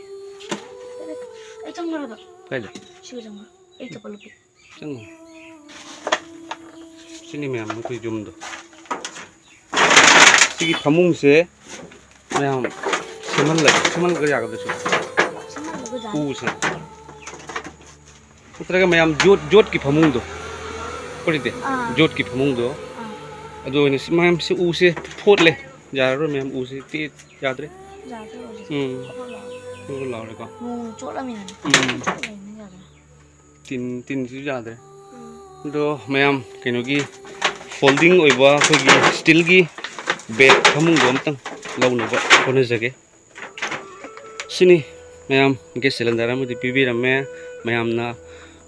ꯑꯩ ꯆꯪꯉꯨꯔꯕ? ꯀꯥꯏꯗ? ꯁꯤꯒ ꯆꯪꯉꯨꯔꯣ꯫ ꯑꯩ ꯆꯄꯜ ꯂꯧꯒꯦ꯫ ꯆꯪꯉꯣ꯫ ꯁꯤꯅꯤ ꯃꯌꯥꯝ ꯑꯩꯈꯣꯏ ꯌꯨꯝꯗꯣ꯫ ꯁꯤꯒꯤ ꯐꯃꯨꯡꯁꯦ ꯃꯌꯥꯝ ꯁꯦꯝꯍꯜꯂꯒ, ꯁꯦꯝꯍꯜꯂꯒ ꯌꯥꯒꯗ꯭ꯔꯥ ꯁꯤꯕꯣ? ꯁꯦꯝꯍꯜꯂꯒ ꯌꯥꯅꯤ꯫ ꯎꯁꯦ꯫ ꯅꯠꯇ꯭ꯔꯒ ꯃꯌꯥꯝ ꯌꯣꯠ-, ꯌꯣꯠꯀꯤ ꯐꯃꯨꯡꯗꯣ꯫ ꯀꯔꯤꯗꯤ? ꯑꯥ꯫ ꯌꯣꯠꯀꯤ ꯐꯃꯨꯡꯗꯣ꯫ ꯑꯥ꯫ ꯑꯗꯨ ꯑꯣꯏꯅ ꯁꯤ ꯃꯌꯥꯝꯁꯤ ꯎꯁꯦ ꯐꯣꯠꯂꯦ꯫ ꯌꯥꯔꯔꯣꯏ ꯃꯌꯥꯝ ꯎꯁꯦ ꯇꯦꯛ-, ꯌꯥꯗ꯭ꯔꯦ꯫ ꯌꯥꯗ꯭ꯔꯦ ꯍꯧꯖꯤꯛ꯫ ꯎꯝ꯫ ꯈꯣꯠꯄ ꯂꯥꯎꯔꯦ꯫ ꯈꯣꯠꯄ ꯂꯥꯎꯔꯦꯀꯣ꯫ ꯅꯣꯡ ꯆꯣꯠꯂꯃꯤꯅꯅꯦ꯫ ꯎꯝ꯫ ꯆꯣꯠꯂꯃꯤꯅ ꯌꯥꯗ꯭ꯔꯦ꯫ ꯇꯤꯟ, ꯇꯤꯟꯁꯤꯁꯨ ꯌꯥꯗ꯭ꯔꯦ꯫ ꯎꯝ꯫ ꯑꯗꯣ ꯃꯌꯥꯝ ꯀꯩꯅꯣꯒꯤ folding ꯑꯣꯏꯕ ꯑꯩꯈꯣꯏꯒꯤ ꯏꯁꯇꯤꯜꯒꯤ bed ꯐꯃꯨꯡꯗꯣ ꯑꯝꯇꯪ ꯂꯧꯅꯕ ꯍꯣꯠꯅꯖꯒꯦ꯫ ꯁꯤꯅꯤ ꯃꯌꯥꯝ, gas cylinder ꯑꯃꯗꯤ ꯄꯤꯕꯤꯔꯝꯃꯦ꯫ ꯃꯌꯥꯝꯅ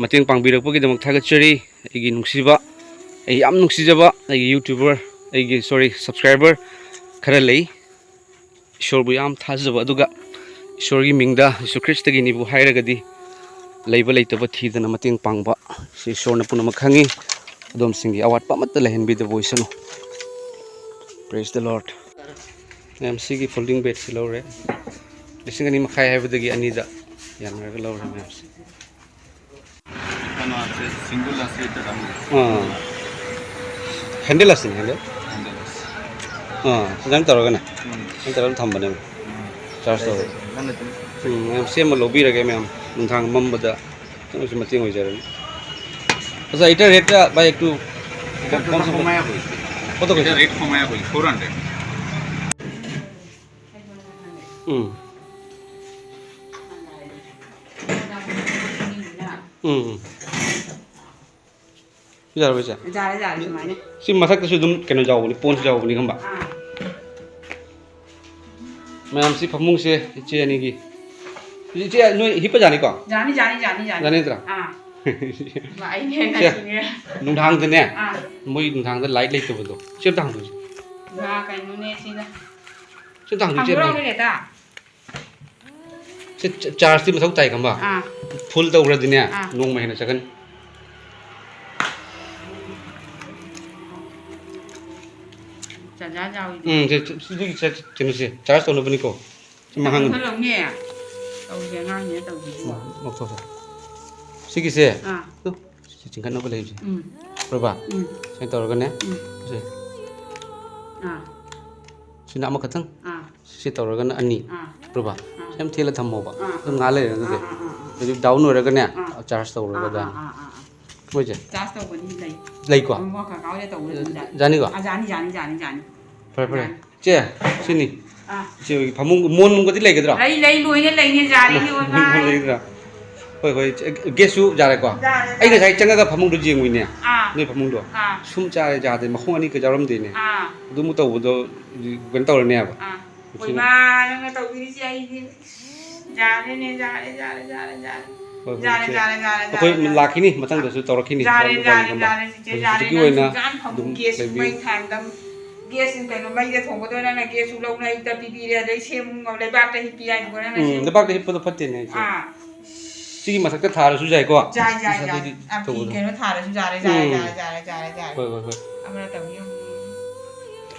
ꯃꯇꯦꯡ ꯄꯥꯡꯕꯤꯔꯛꯄꯒꯤꯗꯃꯛ ꯊꯥꯒꯠꯆꯔꯤ꯫ ꯑꯩꯒꯤ ꯅꯨꯡꯁꯤꯕ, ꯑꯩ ꯌꯥꯝ ꯅꯨꯡꯁꯤꯖꯕ ꯑꯩꯒꯤ YouTuber, ꯑꯩꯒꯤ, sorry, subscriber ꯈꯔ ꯂꯩ꯫ ꯏꯁꯣꯔꯕꯨ ꯌꯥꯝ ꯊꯥꯖꯕ, ꯑꯗꯨꯒ ꯏꯁꯣꯔꯒꯤ ꯃꯤꯡꯗ, ꯖꯤꯁꯨ ꯈ꯭ꯔꯤꯁꯇꯒꯤꯅꯤꯕꯨ ꯍꯥꯏꯔꯒꯗꯤ, ꯂꯩꯕ ꯂꯩꯇꯕ ꯊꯤꯗꯅ ꯃꯇꯦꯡ ꯄꯥꯡꯕ, ꯁꯤ ꯏꯁꯣꯔꯅ ꯄꯨꯝꯅꯃꯛ ꯈꯪꯉꯤ꯫ ꯑꯗꯣꯝꯁꯤꯡꯒꯤ ꯑꯋꯥꯠꯄ ꯑꯃꯠꯇ ꯂꯩꯍꯟꯕꯤꯗꯕ ꯑꯣꯏꯁꯅꯨ꯫ Praise the Lord꯫ ꯃꯌꯥꯝ, ꯁꯤꯒꯤ folding bedꯁꯤ ꯂꯧꯔꯦ꯫ ꯂꯤꯁꯤꯡ ꯑꯅꯤ ꯃꯈꯥꯏ ꯍꯥꯏꯕꯗꯒꯤ ꯑꯅꯤꯗ ꯌꯥꯅꯔꯒ ꯂꯧꯔꯦ ꯃꯌꯥꯝꯁꯦ꯫ ꯀꯩꯅꯣ, single ꯑꯁꯤ ꯗꯔꯝ꯫ ꯑꯥ꯫ Handle ꯑꯁꯤꯅꯤ, handle꯫ Handle ꯑꯁꯤ꯫ ꯑꯥ, ꯑꯗꯨꯃꯥꯏꯅ ꯇꯧꯔꯒꯅꯦ꯫ ꯎꯝ꯫ ꯑꯗꯨꯃꯥꯏꯅ ꯇꯧꯔꯒ ꯊꯝꯕꯅꯦꯕ꯫ ꯎꯝ꯫ Charge ꯇꯧꯔꯒ꯫ ꯅꯪꯅ ꯑꯗꯨꯝ ꯎꯝ, ꯃꯌꯥꯝ ꯁꯦꯝꯃ ꯂꯧꯕꯤꯔꯒꯦ ꯃꯌꯥꯝ꯫ ꯅꯨꯡꯗꯥꯡ ꯃꯝꯕꯗ ꯈꯤꯇꯪ ꯑꯣꯏꯔꯁꯨ ꯃꯇꯦꯡ ꯑꯣꯏꯖꯔꯅꯤ꯫ ꯑꯁꯥ, ꯏꯇꯔ rate ꯕꯥꯏ ꯇꯨ ꯀꯣꯟ ꯁꯣ ꯀꯃꯥꯏ ꯍꯥꯏꯕ? ꯀꯣꯟ ꯁꯣ ꯏꯇꯔ rate ꯀꯃꯥꯏ ꯍꯥꯏꯕ? Four hundred꯫ ꯎꯝ꯫ ꯎꯝ, ꯎꯝ꯫ ꯌꯥꯔꯕ ꯏꯆꯦ? ꯌꯥꯔꯦ, ꯌꯥꯔꯦ, ꯁꯨꯃꯥꯏꯅ꯫ ꯁꯤ ꯃꯊꯛꯇꯁꯨ ꯑꯗꯨꯝ ꯀꯩꯅꯣ ꯌꯥꯎꯕꯅꯤ, ꯄꯣꯟꯁꯨ ꯌꯥꯎꯕꯅꯤ, ꯈꯪꯕ? ꯑꯥ꯫ ꯃꯌꯥꯝ, ꯁꯤ ꯐꯃꯨꯡꯁꯦ ꯏꯆꯦ ꯑꯅꯤꯒꯤ꯫ ꯏꯆꯦ, ꯅꯣꯏ ꯍꯤꯞꯄ ꯌꯥꯅꯤꯀꯣ? ꯌꯥꯅꯤ, ꯌꯥꯅꯤ, ꯌꯥꯅꯤ, ꯌꯥꯅꯤ꯫ ꯌꯥꯅꯤ ꯅꯠꯇ꯭ꯔꯥ? ꯑꯥ꯫ ꯃꯥ ꯑꯩꯅ ꯁꯦ, ꯉꯁꯤꯅꯦ꯫ ꯅꯨꯡꯗꯥꯡꯗꯅꯦ, ꯑꯥ꯫ ꯃꯣꯏ ꯅꯨꯡꯗꯥꯡꯗ ꯂꯥꯏꯠ ꯂꯩꯇꯕꯗꯣ, ꯁꯤ ꯑꯝꯇ ꯍꯥꯡꯗꯣꯛꯁꯤ꯫ ꯉꯥ ꯀꯩꯅꯣꯅꯦ ꯁꯤꯅ꯫ ꯁꯤ ꯑꯝꯇ ꯍꯥꯡꯗꯣꯛꯁꯤ꯫ ꯍꯥꯡꯗꯣꯛꯑꯣꯅꯦ, ꯔꯦꯇꯥ꯫ ꯁꯤ ꯆ-, ꯆꯥꯔꯖꯇꯤ ꯃꯊꯧ ꯇꯥꯏ, ꯈꯪꯕ? ꯑꯥ꯫ ꯐꯨꯜ ꯇꯧꯈ꯭ꯔꯗꯤꯅꯦ, ꯑꯥ꯫ ꯅꯣꯡꯃ ꯍꯦꯟꯅ ꯆꯠꯀꯅꯤ꯫ ꯆꯥꯖꯥ ꯌꯥꯎꯏꯗ꯫ ꯎꯝ, ꯁꯤ, ꯁꯤ, ꯁꯤꯒꯤ ꯆ-, ꯀꯩꯅꯣꯁꯦ, ꯆꯥꯔꯖ ꯇꯧꯅꯕꯅꯤꯀꯣ꯫ ꯁꯤ ꯃꯥꯡꯍꯟꯒꯅꯨ꯫ ꯂꯧꯊꯣꯛꯍꯜꯂꯧꯅꯦ꯫ ꯇꯧꯁꯦ, ꯑꯉꯥꯡꯅꯤꯅ ꯇꯧꯁꯦ꯫ ꯂꯧꯊꯣꯛꯁꯦ꯫ ꯁꯤꯒꯤꯁꯦ, ꯑꯥ꯫ ꯇꯨ, ꯁꯤ ꯆꯤꯡꯈꯠꯅꯕ ꯂꯩꯕꯁꯦ꯫ ꯎꯝ꯫ ꯎꯔꯕ? ꯎꯝ꯫ ꯁꯨꯃꯥꯏꯅ ꯇꯧꯔꯒꯅꯦ꯫ ꯎꯝ꯫ ꯁꯦ꯫ ꯑꯥ꯫ ꯁꯤꯅ ꯑꯃꯈꯛꯇꯪ꯫ ꯑꯥ꯫ ꯁꯤ ꯇꯧꯔꯒꯅ ꯑꯅꯤ꯫ ꯑꯥ꯫ ꯎꯔꯕ? ꯑꯥ꯫ ꯁꯤ ꯌꯥꯝ ꯊꯦꯜꯂ ꯊꯝꯃꯣꯕ꯫ ꯑꯥ, ꯑꯗꯨꯝ ꯑꯥ, ꯉꯥꯏꯍꯥꯛ ꯂꯩꯔꯒ ꯑꯥ, ꯑꯗꯨꯗꯤ꯫ ꯑꯥ, ꯑꯥ, ꯑꯥ꯫ ꯑꯗꯨꯗꯤ ꯗꯥꯎꯟ ꯑꯣꯏꯔꯒꯅꯦ, ꯑꯥ, ꯑꯥ, ꯑꯥ, ꯑꯥ, ꯑꯥ꯫ ꯆꯥꯔꯖ ꯇꯧꯔꯒ ꯑꯥ, ꯑꯗꯨꯃꯥꯏꯅ꯫ ꯑꯥ, ꯑꯥ, ꯑꯥ꯫ ꯃꯣꯏꯁꯦ꯫ ꯆꯥꯔꯖ ꯇꯧꯕꯗꯤ ꯂꯩ꯫ ꯂꯩꯀꯣ? ꯑꯃ ꯀꯀꯥ ꯍꯣꯏꯗ ꯇꯧꯕꯗ ꯑꯗꯨꯝ ꯌꯥꯏ꯫ ꯌꯥꯅꯤꯀꯣ? ꯑꯥ, ꯌꯥꯅꯤ, ꯌꯥꯅꯤ, ꯌꯥꯅꯤ, ꯌꯥꯅꯤ꯫ ꯐꯔꯦ, ꯐꯔꯦ꯫ ꯌꯥꯅꯤ꯫ ꯆꯦ, ꯁꯤꯅꯤ꯫ ꯑꯥ꯫ ꯏꯆꯦ ꯍꯣꯏꯒꯤ ꯐꯃꯨꯡ, ꯃꯣꯟꯒꯨꯝꯕꯗꯤ ꯂꯩꯒꯗ꯭ꯔꯥ? ꯂꯩ, ꯂꯩ, ꯂꯣꯏꯅ ꯂꯩꯅꯤ, ꯌꯥꯔꯤꯅꯤ, ꯑꯣꯏꯃꯥ꯫ ꯂꯩꯒꯗ꯭ꯔꯥ? ꯍꯣꯏ, ꯍꯣꯏ, ꯏꯆꯦ, ꯒꯦꯁꯁꯨ ꯌꯥꯔꯦꯀꯣ? ꯌꯥꯔꯦ, ꯑꯩ ꯉꯁꯥꯏ ꯌꯥꯔꯦ꯫ ꯆꯪꯉꯒ ꯐꯃꯨꯡꯗꯣ ꯌꯦꯡꯉꯨꯏꯅꯦ꯫ ꯑꯥ꯫ ꯅꯣꯏ ꯐꯃꯨꯡꯗꯣ꯫ ꯑꯥ꯫ ꯁꯨꯝ ꯆꯥꯔꯦ, ꯌꯥꯗꯦ, ꯃꯈꯣꯡ ꯑꯅꯤ ꯀꯩ ꯌꯥꯎꯔꯝꯗꯦꯅꯦ꯫ ꯑꯥ꯫ ꯑꯗꯨꯃꯨꯛ ꯇꯧꯕꯗꯣ ꯀꯩꯅꯣ ꯇꯧꯔꯅꯦꯕ꯫ ꯑꯥ꯫ ꯁꯤꯅ ꯑꯣꯏꯃꯥ, ꯅꯪꯅ ꯇꯧꯕꯤꯔꯤꯁꯦ ꯑꯩꯗꯤ꯫ ꯌꯥꯔꯦꯅꯦ, ꯌꯥꯔꯦ, ꯌꯥꯔꯦ, ꯌꯥꯔꯦ, ꯌꯥꯔꯦ꯫ ꯍꯣꯏ, ꯍꯣꯏ, ꯌꯥꯔꯦ, ꯏꯆꯦ꯫ ꯌꯥꯔꯦ, ꯌꯥꯔꯦ, ꯑꯩꯈꯣꯏ ꯌꯥꯔꯦ, ꯌꯥꯔꯦ꯫ ꯂꯥꯛꯈꯤꯅꯤ, ꯃꯊꯪꯗꯁꯨ ꯇꯧꯔꯛꯈꯤꯅꯤ꯫ ꯌꯥꯔꯦ, ꯋꯥꯔꯤ ꯌꯥꯔꯦ, ꯋꯥꯔꯤꯒꯨꯝꯕ꯫ ꯌꯥꯔꯦ, ꯏꯆꯦ, ꯍꯧꯖꯤꯛ ꯌꯥꯔꯦ, ꯍꯧꯖꯤꯛꯀꯤ ꯅꯪꯁꯨ ꯑꯣꯏꯅ ꯌꯥꯝ ꯐꯃꯨꯡ ꯑꯗꯨꯝ ꯒꯦꯁꯁꯨ ꯂꯩꯕꯤꯌꯨ꯫ ꯃꯩ ꯊꯥꯡꯗꯝ-, ꯒꯦꯁ ꯀꯩꯅꯣ ꯃꯩꯗ ꯊꯣꯡꯕꯗꯣ ꯅꯪꯅ ꯒꯦꯁꯁꯨ ꯂꯧꯅ ꯍꯦꯛꯇ ꯄꯤꯕꯤꯔꯦ, ꯑꯗꯩ ꯁꯦꯝꯃꯨ ꯂꯩꯕꯥꯛꯇ ꯍꯤꯞꯄꯤ ꯍꯥꯏꯅꯤꯀꯣ ꯅꯪꯅ ꯎꯝ, ꯁꯦꯝꯃꯨ꯫ ꯂꯩꯕꯥꯛꯇ ꯍꯤꯞꯄꯗꯣ ꯐꯠꯇꯦꯅꯦ ꯏꯆꯦ꯫ ꯑꯥ꯫ ꯁꯤꯒꯤ ꯃꯊꯛꯇ ꯊꯥꯔꯁꯨ ꯌꯥꯏꯀꯣ? ꯌꯥꯏ, ꯌꯥꯏ, ꯌꯥꯏ꯫ ꯑꯗꯨꯗꯤ ꯑꯥ, ꯐꯤ ꯇꯧꯕꯗꯣ꯫ ꯀꯩꯅꯣ ꯊꯥꯔꯁꯨ ꯌꯥꯔꯦ, ꯌꯥꯔꯦ, ꯎꯝ꯫ ꯌꯥꯔꯦ, ꯌꯥꯔꯦ, ꯌꯥꯔꯦ, ꯌꯥꯔꯦ꯫ ꯍꯣꯏ, ꯍꯣꯏ, ꯍꯣꯏ꯫ ꯑꯃꯅ ꯇꯧꯕꯤꯌꯨ꯫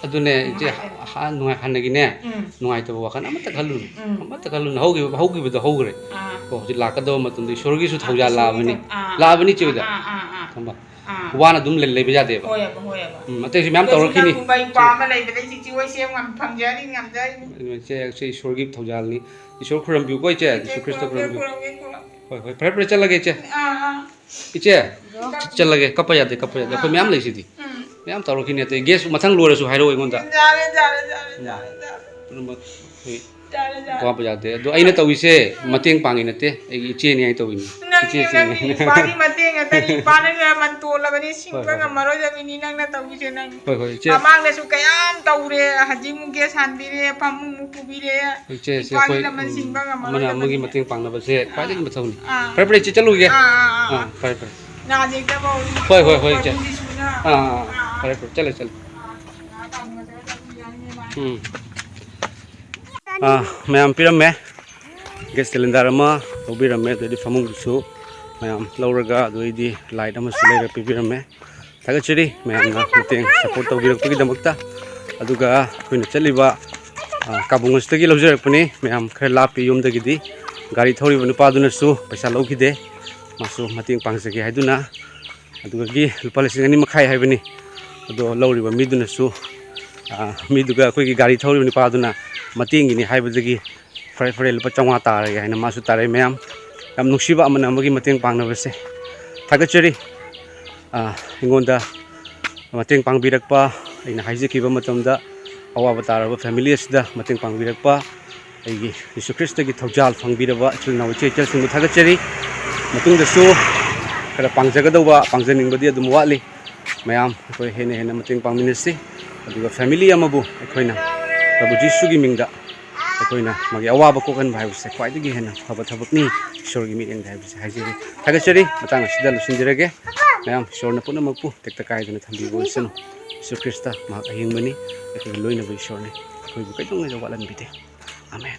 ꯑꯗꯨꯅꯦ ꯏꯆꯦ, ꯍꯥ-, ꯅꯨꯡꯉꯥꯏ-, ꯍꯥꯟꯅꯒꯤꯅꯦ, ꯎꯝ꯫ ꯅꯨꯡꯉꯥꯏꯇꯕ ꯋꯥꯈꯜ ꯑꯃꯠꯇ ꯈꯜꯂꯨꯅꯨ꯫ ꯎꯝ꯫ ꯑꯃꯠꯇ ꯈꯜꯂꯨꯅꯨ꯫ ꯍꯧꯈꯤꯕ, ꯍꯧꯈꯤꯕꯗꯣ ꯍꯧꯈ꯭ꯔꯦ꯫ ꯑꯥ꯫ ꯀꯣ, ꯍꯧꯖꯤꯛ ꯂꯥꯛꯀꯗꯕ ꯃꯇꯝꯗ ꯏꯁꯣꯔꯒꯤꯁꯨ ꯑꯥ, ꯊꯧꯖꯥꯜ ꯏꯁꯣꯔꯒꯤ ꯂꯥꯛꯑꯕꯅꯤ꯫ ꯊꯧ-, ꯑꯥ, ꯂꯥꯛꯑꯕꯅꯤ ꯏꯆꯦ ꯑꯥ, ꯍꯣꯏꯗ꯫ ꯑꯥ, ꯑꯥ, ꯑꯥ꯫ ꯈꯪꯕ? ꯑꯥ꯫ ꯋꯥꯅ ꯑꯗꯨꯝ ꯂꯩ-, ꯂꯩꯕ ꯌꯥꯗꯦꯕ꯫ ꯍꯣꯏꯑꯕ, ꯍꯣꯏꯑꯕ꯫ ꯎꯝ, ꯑꯇꯩꯁꯨ ꯃꯌꯥꯝ ꯑꯗꯨꯁꯨ ꯇꯧꯔꯛꯈꯤꯅꯤ꯫ ꯅꯪꯒꯨꯝꯕ ꯏꯄꯥ ꯑꯃ ꯂꯩꯕꯗꯩ ꯆꯤꯆꯦ ꯍꯣꯏ ꯁꯦꯝ ꯉꯝ ꯐꯪꯖꯔꯤ, ꯉꯝꯖꯔꯤꯅꯤ꯫ ꯏꯆꯦ, ꯏꯆꯦ, ꯏꯁꯣꯔꯒꯤ ꯊꯧꯖꯥꯜꯅꯤ꯫ ꯏꯁꯣꯔ ꯈꯨꯔꯨꯝꯕꯤꯌꯨꯀꯣ ꯏꯆꯦ, ꯏꯆꯦ ꯖꯤꯁꯨ ꯈ꯭ꯔꯤꯁꯇ ꯈꯨꯔꯨꯝꯕꯤꯌꯨ꯫ ꯈꯨꯔꯨꯝꯒꯦ, ꯈꯨꯔꯨꯝꯒꯦ꯫ ꯍꯣꯏ, ꯍꯣꯏ, ꯐꯔꯦ, ꯐꯔꯦ, ꯆꯠꯂꯒꯦ ꯏꯆꯦ꯫ ꯑꯥ, ꯑꯥ꯫ ꯏꯆꯦ, ꯆꯠꯂꯒꯦ, ꯀꯞꯄ ꯌꯥꯗꯦ, ꯀꯞꯄ ꯌꯥꯗꯦ, ꯑꯩꯈꯣꯏ ꯃꯌꯥꯝ ꯂꯩꯁꯤꯗꯤ꯫ ꯎꯝ꯫ ꯃꯌꯥꯝ ꯇꯧꯔꯛꯈꯤꯅꯤ, ꯑꯇꯩ ꯒꯦꯁ ꯃꯊꯪ ꯂꯣꯏꯔꯁꯨ ꯍꯥꯏꯔꯛꯑꯣ ꯑꯩꯉꯣꯟꯗ꯫ ꯌꯥꯔꯦ, ꯌꯥꯔꯦ, ꯌꯥꯔꯦ, ꯌꯥꯔꯦ, ꯌꯥꯔꯦ꯫ ꯑꯗꯨꯝꯕ ꯑꯩꯈꯣꯏ ꯌꯥꯔꯦ, ꯌꯥꯔꯦ꯫ ꯋꯥꯕ ꯌꯥꯗꯦ꯫ ꯑꯗꯣ ꯑꯩꯅ ꯇꯧꯔꯤꯁꯦ ꯃꯇꯦꯡ ꯄꯥꯡꯉꯤ ꯅꯠꯇꯦ, ꯑꯩꯒꯤ ꯏꯆꯦꯅꯤ ꯑꯩ ꯇꯧꯔꯤꯅꯤ꯫ ꯅꯪ ꯏꯆꯦ, ꯏꯆꯦ, ꯅꯪꯒꯤ ꯏꯆꯦ꯫ ꯅꯨꯄꯥꯒꯤ ꯃꯇꯦꯡ ꯉꯥꯛꯇꯅꯤ꯫ ꯏꯄꯥꯅ ꯃꯟ ꯇꯣꯜꯂꯕꯅꯤ, ꯁꯤꯡꯕ ꯍꯣꯏ, ꯍꯣꯏ, ꯍꯣꯏ꯫ ꯉꯝꯃꯔꯣꯏꯗꯕꯅꯤ ꯅꯪꯅ ꯇꯧꯕꯤꯁꯦ꯫ ꯅꯪ ꯍꯣꯏ, ꯍꯣꯏ, ꯏꯆꯦ꯫ ꯃꯃꯥꯡꯗꯁꯨ ꯀꯌꯥꯝ ꯇꯧꯔꯦ, ꯍꯧꯖꯤꯛ ꯑꯃꯨꯛ ꯒ꯭ꯌꯥꯁ ꯍꯥꯟꯕꯤꯔꯦ, ꯐꯃꯨꯡ ꯑꯃꯨꯛ ꯄꯨꯕꯤꯔꯦ꯫ ꯍꯣꯏ, ꯏꯆꯦ, ꯏꯆꯦ, ꯅꯨꯄꯥꯒꯤ ꯑꯩꯈꯣꯏ ꯂꯃꯟ ꯁꯤꯡꯕ ꯑꯃꯅ ꯑꯃꯒꯤ ꯉꯝꯃꯔꯣꯏꯗꯕꯅꯤ꯫ ꯃꯇꯦꯡ ꯄꯥꯡꯅꯕꯁꯦ ꯑꯥ, ꯈ꯭ꯋꯥꯏꯗꯒꯤ ꯃꯊꯧꯅꯤ꯫ ꯑꯥ, ꯐꯔꯦ, ꯐꯔꯦ, ꯏꯆꯦ, ꯆꯠꯂꯨꯒꯦ꯫ ꯑꯥ, ꯑꯥ, ꯑꯥ꯫ ꯑꯥ, ꯐꯔꯦ, ꯐꯔꯦ꯫ ꯉꯥꯁꯦ ꯍꯦꯛꯇ ꯐꯧ-, ꯍꯣꯏ, ꯍꯣꯏ, ꯍꯣꯏ, ꯏꯆꯦ꯫ ꯐꯧꯕꯗꯤ ꯁꯨꯅ꯫ ꯑꯥ, ꯑꯥ, ꯑꯥ, ꯑꯥ꯫ ꯐꯔꯦ, ꯐꯔꯦ, ꯆꯠꯂꯦ, ꯆꯠꯂꯦ꯫ ꯑꯥ, ꯑꯥ, ꯑꯥ, ꯇꯥꯃꯣ ꯆꯠꯂꯦ, ꯆꯠꯂꯦ, ꯌꯥꯅꯤ, ꯌꯥꯅꯤ꯫ ꯎꯝ꯫ ꯑꯥ, ꯃꯌꯥꯝ ꯄꯤꯔꯝꯃꯦ꯫ ꯒ꯭ꯌꯥꯁ ꯁꯤꯂꯤꯟꯗꯔ ꯑꯃ ꯂꯧꯕꯤꯔꯝꯃꯦ, ꯑꯗꯩꯗꯤ ꯐꯃꯨꯡꯗꯨꯁꯨ ꯃꯌꯥꯝ ꯂꯧꯔꯒ, ꯑꯗꯩꯗꯤ ꯂꯥꯏꯠ ꯑꯃꯁꯨ ꯂꯩꯔ ꯄꯤꯕꯤꯔꯝꯃꯦ꯫ ꯊꯥꯒꯠꯆꯔꯤ ꯃꯌꯥꯝꯅ ꯃꯇꯦꯡ ꯁꯞꯄꯣꯔꯠ ꯇꯧꯕꯤꯔꯛꯄꯒꯤꯗꯃꯛꯇ꯫ ꯑꯗꯨꯒ ꯑꯩꯈꯣꯏꯅ ꯆꯠꯂꯤꯕ, ꯑ, ꯀꯥꯕꯨꯡ ꯑꯁꯤꯗꯒꯤ ꯂꯧꯖꯔꯛꯄꯅꯤ꯫ ꯃꯌꯥꯝ ꯈꯔ ꯂꯥꯞꯄꯤ ꯌꯨꯝꯗꯒꯤꯗꯤ꯫ ꯒꯥꯔꯤ ꯊꯧꯔꯤꯕ ꯅꯨꯄꯥꯗꯨꯅꯁꯨ ꯄꯩꯁꯥ ꯂꯧꯈꯤꯗꯦ, ꯃꯥꯁꯨ ꯃꯇꯦꯡ ꯄꯥꯡꯖꯒꯦ ꯍꯥꯏꯗꯨꯅ꯫ ꯑꯗꯨꯗꯒꯤ ꯂꯨꯄꯥ ꯂꯤꯁꯤꯡ ꯑꯅꯤ ꯃꯈꯥꯏ ꯍꯥꯏꯕꯅꯤ꯫ ꯑꯗꯣ ꯂꯧꯔꯤꯕ ꯃꯤꯗꯨꯅꯁꯨ, ꯑ, ꯃꯤꯗꯨꯒ ꯑꯩꯈꯣꯏꯒꯤ ꯒꯥꯔꯤ ꯊꯧꯔꯤꯕ ꯅꯨꯄꯥꯗꯨꯅ ꯃꯇꯦꯡꯒꯤꯅꯤ ꯍꯥꯏꯕꯗꯒꯤ ꯐꯔꯦ, ꯐꯔꯦ, ꯂꯨꯄꯥ ꯆꯥꯝꯃꯉꯥ ꯇꯥꯔꯒꯦ ꯍꯥꯏꯅ ꯃꯥꯁꯨ ꯇꯥꯔꯛꯑꯦ꯫ ꯃꯌꯥꯝ ꯌꯥꯝ ꯅꯨꯡꯁꯤꯕ ꯑꯃꯅ ꯑꯃꯒꯤ ꯃꯇꯦꯡ ꯄꯥꯡꯅꯕꯁꯦ ꯊꯥꯒꯠꯆꯔꯤ꯫ ꯑ, ꯑꯩꯉꯣꯟꯗ ꯃꯇꯦꯡ ꯄꯥꯡꯕꯤꯔꯛꯄ, ꯑꯩꯅ ꯍꯥꯏꯖꯈꯤꯕ ꯃꯇꯝꯗ ꯑꯋꯥꯕ ꯇꯥꯔꯕ ꯐꯦꯃꯤꯂꯤ ꯑꯁꯤꯗ ꯃꯇꯦꯡ ꯄꯥꯡꯕꯤꯔꯛꯄ ꯑꯩꯒꯤ ꯌꯤꯁꯨ ꯈ꯭ꯔꯤꯁꯇꯒꯤ ꯊꯧꯖꯥꯜ ꯐꯪꯕꯤꯔꯕ ꯏꯆꯤꯜ ꯏꯅꯥꯎ ꯏꯆꯦ ꯏꯆꯜꯁꯤꯡꯕꯨ ꯊꯥꯒꯠꯆꯔꯤ꯫ ꯃꯇꯨꯡꯗꯁꯨ ꯈꯔ ꯄꯥꯡꯖꯒꯗꯧꯕ, ꯄꯥꯡꯖꯅꯤꯡꯕꯗꯤ ꯑꯗꯨꯝ ꯋꯥꯠꯂꯤ꯫ ꯃꯌꯥꯝ ꯑꯩꯈꯣꯏ ꯍꯦꯟꯅ ꯍꯦꯟꯅ ꯃꯇꯦꯡ ꯄꯥꯡꯃꯤꯟꯅꯁꯤ, ꯑꯗꯨꯒ ꯐꯦꯃꯤꯂꯤ ꯑꯃꯕꯨ ꯑꯩꯈꯣꯏꯅ ꯄ꯭ꯔꯚꯨ ꯖꯤꯁꯨꯒꯤ ꯃꯤꯡꯗ ꯑꯩꯈꯣꯏꯅ ꯃꯥꯒꯤ ꯑꯋꯥꯕ ꯀꯣꯛꯍꯟꯕ ꯍꯥꯏꯕꯁꯦ ꯈ꯭ꯋꯥꯏꯗꯒꯤ ꯍꯦꯟꯅ ꯐꯕ ꯊꯕꯛꯅꯤ꯫ ꯏꯁꯣꯔꯒꯤ ꯃꯤꯠꯌꯦꯡꯗ ꯍꯥꯏꯕꯁꯦ ꯍꯥꯏꯖꯔꯤ꯫ ꯊꯥꯒꯠꯆꯔꯤ꯫ ꯃꯇꯥꯡ ꯑꯁꯤꯗ ꯂꯣꯏꯁꯤꯟꯖꯔꯒꯦ꯫ ꯃꯌꯥꯝ ꯏꯁꯣꯔꯅ ꯄꯨꯝꯅꯃꯛꯄꯨ ꯇꯦꯛꯇ ꯀꯥꯏꯗꯅ ꯊꯝꯕꯤꯕ ꯑꯣꯏꯁꯅꯨ꯫ ꯌꯤꯁꯨ ꯈ꯭ꯔꯤꯁꯇ ꯃꯍꯥꯛ ꯑꯍꯤꯡꯕꯅꯤ, ꯑꯩꯈꯣꯏꯒꯤ ꯂꯣꯏꯅꯕ ꯏꯁꯣꯔꯅꯤ꯫ ꯑꯩꯈꯣꯏꯕꯨ ꯀꯩꯗꯧꯉꯩꯗ ꯋꯥꯠꯍꯟꯕꯤꯗꯦ꯫ ꯑꯃꯦꯟ꯫